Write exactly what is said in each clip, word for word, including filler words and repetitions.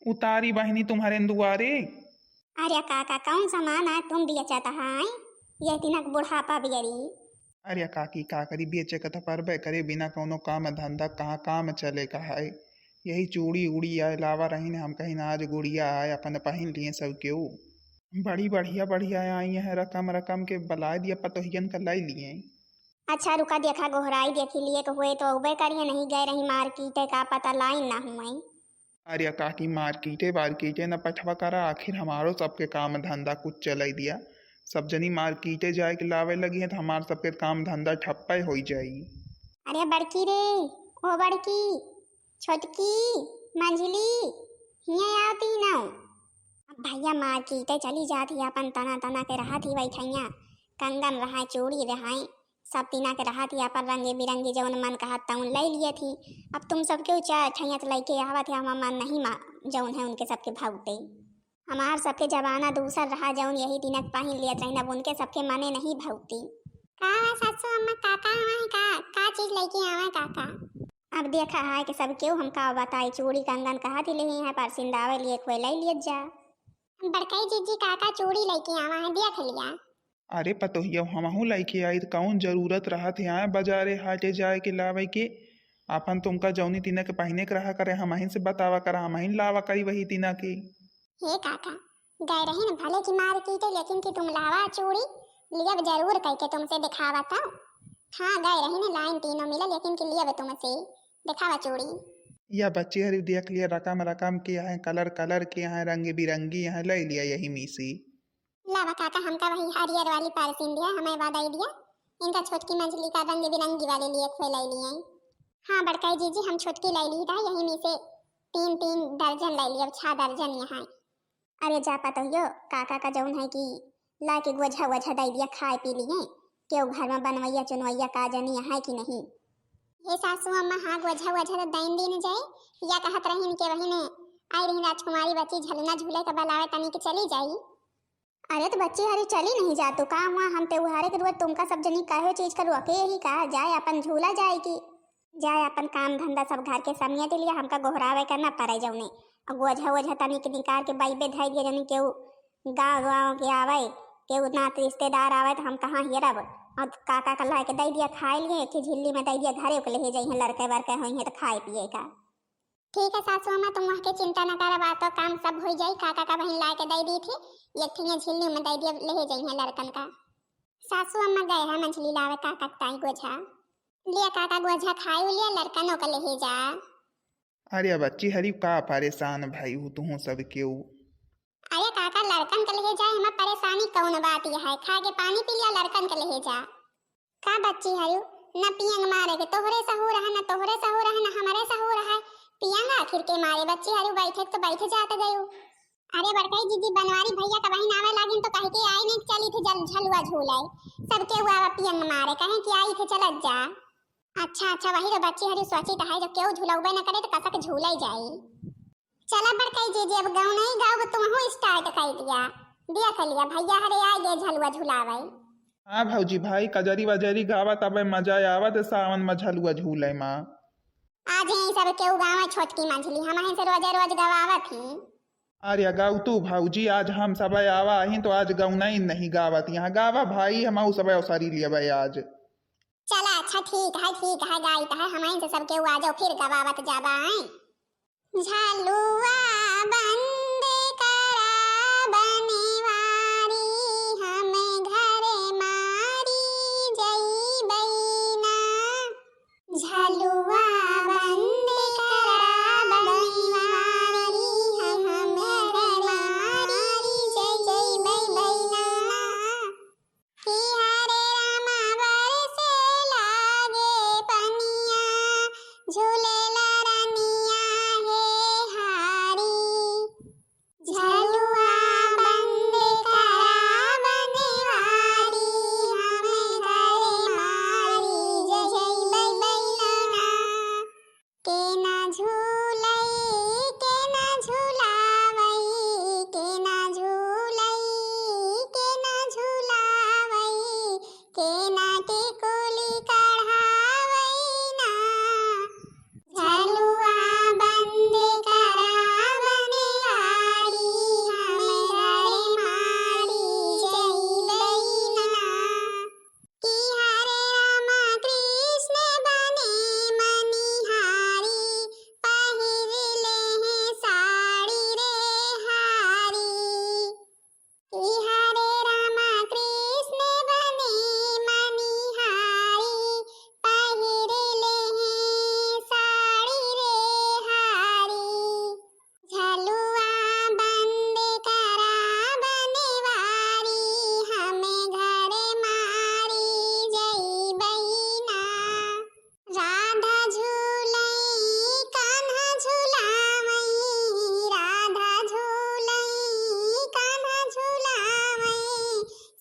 उतारी बहिनी तुम्हरे दुआरे। अरे काका, कौन सामान आए तुम बेचत है? ये तिनक बुढ़ापा बियरी। अरे काकी, का करी, बेचे के तो परबे करे, बिना कौनो काम धंधा कहाँ काम चले का है। यही चूड़ी उड़ी आए लावा रहीन, हम कहिन आज गुड़िया आए, अपन पहिन लिए सब केहू। बड़ी बढ़िया बढ़िया आई हैं, रकम रकम के बलाए दिया पतोहियन का लाई लिए। अच्छा रुका, देखा गोहराई देखी लिए के हुए तो अउबे करिए, नहीं गए रही मार्केट, का पता लाइन ना हुए। अरे काकी, मार्केटे वार्केटे न पठवा करा, आखिर हमारो सबके काम धंधा कुछ चलाई दिया। सब जनी मार्केटे जाए के लावे लगी है तो हमार सबके काम धंधा ठप्पे होई जाई। अरे बड़की रे, ओ बड़की, छोटकी, मंझली, हियाँ आवती न। अब भैया मार्केटे चली जात ही, अपन तना तना के रहत ही बैठैया, कंगन रहाए, चूड़ी रहाए, सब तिना के रहत ही, अपन रंगे बिरंगी जौन मन कहत तौन लै लियत ही। अब तुम सब केहू चार ठैया तो लैके आवत ही, हमार मन नहीं मा जौन है उनके सबके भौते। हमार सबके जमाना दूसर रहा, जौन यही तिनक पहिन लियत रहिन, अब उनके सबके मने नहीं भौती। का है सासू अम्मा, काका आवा है का? का चीज लैके आवा है काका? अब देखा है कि सब केहू हम का बताई, चूड़ी कंगन कहत ही लेही है, पर सिंदावे लिए खोए लै लियत जा। बड़काई जीजी, काका चूड़ी लैके आवा है, देख लिया। अरे पतोहिया, हमहू लैके आई, त कौन जरूरत रहत है आए बजारे हाटे जाए के लावे के? आपन तुमका जौनी तिने के पहिने के रहा करे, हमहिन से बतावा करा, हमहिन लावा करी वही तिना के। हे काका, गए रही न भले की मार्केट, लेकिन कि तुम लावा चूड़ी, लियब जरूर कह के तुमसे दिखावा तो। हाँ, गए रही न लाइन तीनों मिले, लेकिन कि लियब तुमसे दिखावा चूड़ी। या बच्ची हरी देख लिया, रकम रकम के हैं, कलर कलर के हैं, रंग बिरंगी हैं, लै लिया यही में से। लावा काका, हमका वही हरियर वाली पारसिन दिया, हमें वादा ही दिया। इनका छोटकी मंझली का रंग बिरंगी वाले लिए खोए लै लिए। हाँ बड़काई जीजी, हम छोटकी लै ली था, यही में से तीन तीन दर्जन लै लिया, छह दर्जन यहाँ। अरे जा पतोहियो, काका का जौन है कि ला के गोझा वोझा दै दिया, खाए पी लिए। केहू घर में बनवैया चुनवैया का जनी है कि नहीं? हे सासू अम्मा, हाँ गोझा वोझा तो दैन दिन जाए। या कहत रहीन के वही ने आई रही राजकुमारी बच्ची झलना झूले के बलावे तनी के चली जाई। अरे तो बच्ची हरी चली नहीं जा तू का हुआ? हम त्योहारे के रोज तुमका सब जनी कहे चीज का रोके यही का? जाए अपन झूला जाए की, जाए अपन काम धंधा सब घर के समियत लिया, हमका गोहरावे का न पड़े जौने। और गोझा वोझा तनी के निकाल के बैबे धै दिया, जौने केहू गाँव गाँव के आवे, केहू नात रिश्तेदार आवे तो हम कहाँ हेरब। और काका का ला के दै दिया खाए लिए, एक ही झिल्ली में दै दिया, घरे के लेहे जइहे, लड़के वड़के होइहे तो खाए पिए का। ठीक है सासू अम्मा, तुम वहाँ के चिंता न करा, बातों काम सब हो जाई। काका का बहिन ला के दै दी थी, एक ठे ये झिल्ली में दै दिया, लेहे जइहे लड़कन का। सासू अम्मा गए हैं मंझली लावे काका के ताई गोझा। लिया काका गोझा खाए लिया, लड़कनों का लेहे जा। अरे बच्ची हरी का परेशान भई हू तुहूँ सब केहू? अरे काका लड़कन के लेहे जाए, हमार परेशानी कौन बात यह है, खा के पानी पी लिया, लड़कन के लेहे जा। का बच्ची हरी, न पियंग मारे के तोहरे सहूर है, न तोहरे सहूर है, न हमरे सहूर है। पियंग आखिर के मारे बच्ची हरी, बैठे तो बैठ जात गयू। अरे बड़काई जीजी, बनवारी भैया का बहिन आवे लागिन तो कह के आई नहीं, चली थे जल झलुआ झूले। सब केहू आवा पियंग मारे, कहे कि आई थे चलत जा। अच्छा अच्छा, वही तो बच्ची हरी सोची तो है, जब केहू झुलौबे न करे तो कसक झूले जाई। चला बड़काई जीजी, अब गौनई गाँव तुमहू start कर दिया। दिया कर लिया भैया हरे आए गए झलुआ झुलावे। हाँ भौजी भाई, कजरी वजरी गावत अबे मजा आवत सावन में झलुआ झूले मा। आज ही सब केहू गावे छोटकी मंझली, हमहिन से रोजे रोज गवावत ही। अरे गौतू भौजी, आज हम सब आवा ही तो आज गौनई नहीं गावत यहाँ। गावा भाई, हम सब सरी लिया भाई आज। चला अच्छा ठीक है, ठीक है, गाइत है, हमहिन से सब केहू आ जाओ, फिर गवावत जाबा है। झलुआ बंद करा बनवारी, हम घरे मारी जइबै ना। झलुआ बंद करा बनवारी, हम घरे मारी जइबै ना। कि हरे रामा बरसे लागे पनिया, झूलेला रनिया हे हार।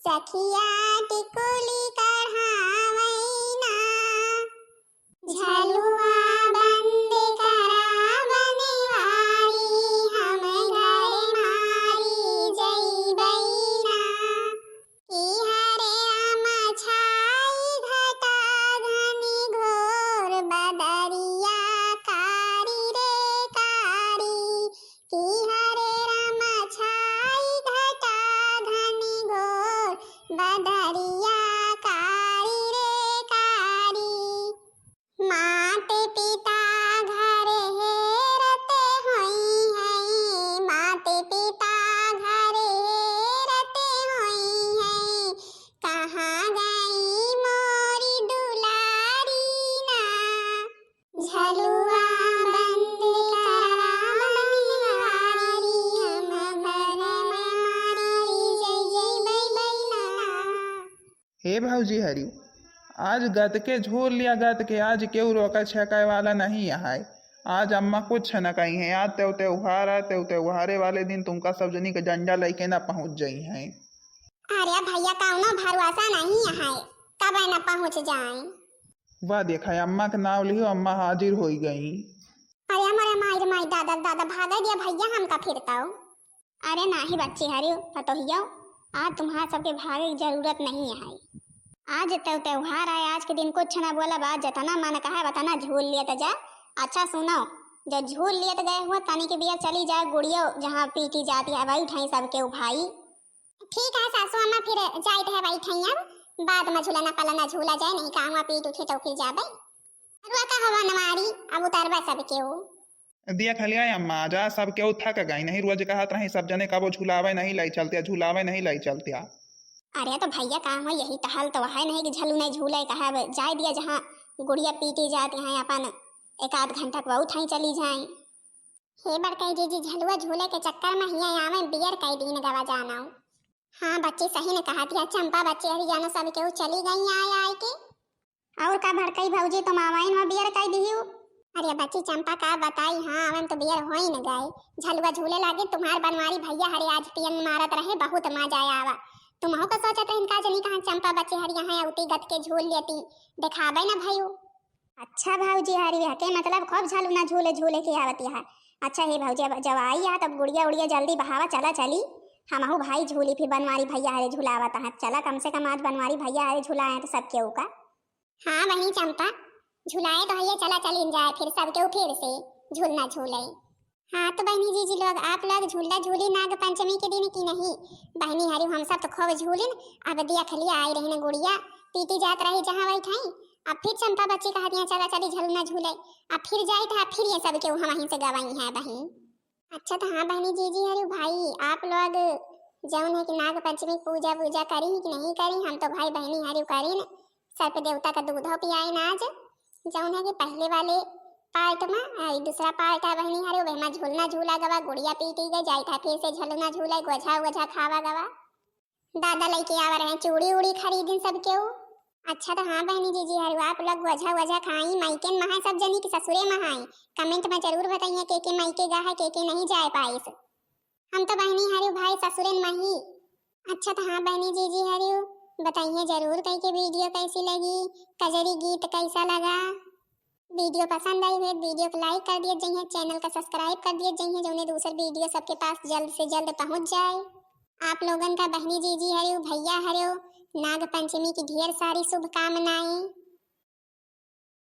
सखिया टिकुली कढ़ावैना, झलुआ बंद करा बनवारी, हम घर मारी जइबैना। कि हरे राम छाई घटा घनी घोर बदरिया कारी रे कारी, कि हरे राम छाई घटा घनी घोर बदरिया कारी रे कारी। मात पिता घर हेरत होइहैं, मात पिता घर हेरत होइहैं, कहाँ गई मोरी दुलारी ना। झलुआ बंद करा बनवारी, हम घर मारी जइबै ना। हे भौजी हरिउ, आज गत के झूल लिया गत के, आज केहू रोके छेके वाला नहीं है। आज अम्मा कुछ न कहिहैं, आज तेउ तेउहार है, तेउ तेउहारे वाले दिन तुमका सब जनी के जंजा लइके न पहुँच जइहैं। अरे भैया, कउनो भरोसा नहीं है, कब न पहुँच जाए। वाह देखा, अम्मा के नाव लिहो, अम्मा हाजिर होइ गई। अरे हमारे माई रे माई, दादा रे दादा, भागे दिया भैया हमका फिर तउ। अरे नाही बच्ची हरिउ, पतोहियो, आज तुम्हार सबके भागे के जरूरत नहीं है। आज तेउ तेउहार है, आज के दिन कुछ ना बोलब, आज जतना मन कहे वतना झूल लेत जा। अच्छा सुनो, जो झूल लेत गए हुआ तनी के बियर चली जाए गुड़ियो जहाँ पीटी जाती है, वही ठाई सबके उभाई। ठीक है सासू अम्मा, फिर जाइत है वही ठाई, अब बाद में झूलना पलना झूला जाए, नहीं कहाँ पीट उठे तो फिर जाबे। रुआ का हवा नवारी, अब उतरबा सबके ऊ। देख लिया अम्मा, जा सब केहू थक गई, नहीं रोज कहत रही सब जने कबो झुलावे नहीं लाई चलतिया, झुलावे नहीं लाई चलतिया। अरे तो भैया का हो, यही तो हाल तो है नहीं कि झलू नहीं झूले, कहे अब जाए दिया जहाँ गुड़िया पीटी जाती हैं, अपन एक आध घंटा के बहुत ही चली जाए। हे बड़काई जीजी, झलुआ झूले के चक्कर में हिया आवे बियर कई दिन गवा जाना। हाँ बच्ची सही ने कहा दिया चंपा, बच्ची हरी जानो सब केहू चली गई आए आए के। और का भड़कई भौजी, तुम आवाइन में बियर कई दिहिउ? अरे बच्ची चंपा का बताई, हाँ, हम तो बियर होइन गए। झलुआ झूले लागे, तुम्हार बनवारी भैया हरे आज पियन मारत रहे, बहुत मजा आवा। तुमहू का सोचत रहिन का जनी कहाँ चंपा बच्ची हरी यहाँ अउती गत के झूल लेती, देखाबे न भयू। अच्छा भौजी हरी हके मतलब खूब झलुना झूले झूले के आवत यहाँ। अच्छा हे भौजी, अब जब आई है तब गुड़िया उड़िया जल्दी बहावा, चला चली। हमहू भाई झूली फिर बनवारी भैया हरे झुलावत हैं, चला कम से कम आज बनवारी भैया हरे झुलाए तो सबके ऊका। हाँ बहिनी चंपा, झुलाए तो हइये, चला चलिन जाए फिर सबके फिर से झूलना झूले। हाँ तो बहिनी जीजी लोग, आप लोग झूला झूली नाग पंचमी के दिन की नहीं? बहिनी हरिउ हम सब तो खूब झूलिन। अब देख लिया आई रही न गुड़िया पीटी जात रही जहाँ वही ठाई, अब फिर चंपा बच्ची कहा दिया चला चली झलुना झूले, अब फिर जाई था फिर ये सब केहू हम वहीं से गवाई है बहिन। अच्छा तो हाँ बहिनी जीजी हरिउ भाई, आप लोग जौन है कि नाग पंचमी पूजा वूजा करी कि नहीं करी? हम तो भाई बहिनी हरिउ करीन, सर्प देवता का दूधो पियाइन आज। जौन है कि पहले वाले पार्ट में, आ, ई दूसरा पार्ट है बहिनी हरिउ, ओहमा झूलना झूला गवा, गुड़िया पीटी गई, जाई था फिर से झलुना झूला, गोझा वोझा खावा गवा। दादा लइके आवा रहे चूड़ी उड़ी खरीदिन सब केहू। अच्छा तो हाँ बहिनी जीजी हरिउ, आप लोग गोझा वोझा खाई, माइके में है सब जनी की ससुरे में है? कमेंट में जरूर बताइए के के माइके गा है, के के नहीं जाए पाइस। हम तो बहिनी हरिउ भाई ससुरे में ही। अच्छा तो हाँ बहिनी जीजी हरिउ, बताइए जरूर कई के वीडियो कैसी लगी, कजरी गीत कैसा लगा। वीडियो पसंद आई हुई वीडियो को लाइक कर दिए जइए, चैनल का सब्सक्राइब कर दिए जइए, जौने दूसर वीडियो सबके पास जल्द से जल्द पहुँच जाए। आप लोगन का बहिनी जीजी हरिउ भैया हरिउ नाग पंचमी की ढेर सारी शुभकामनाएं।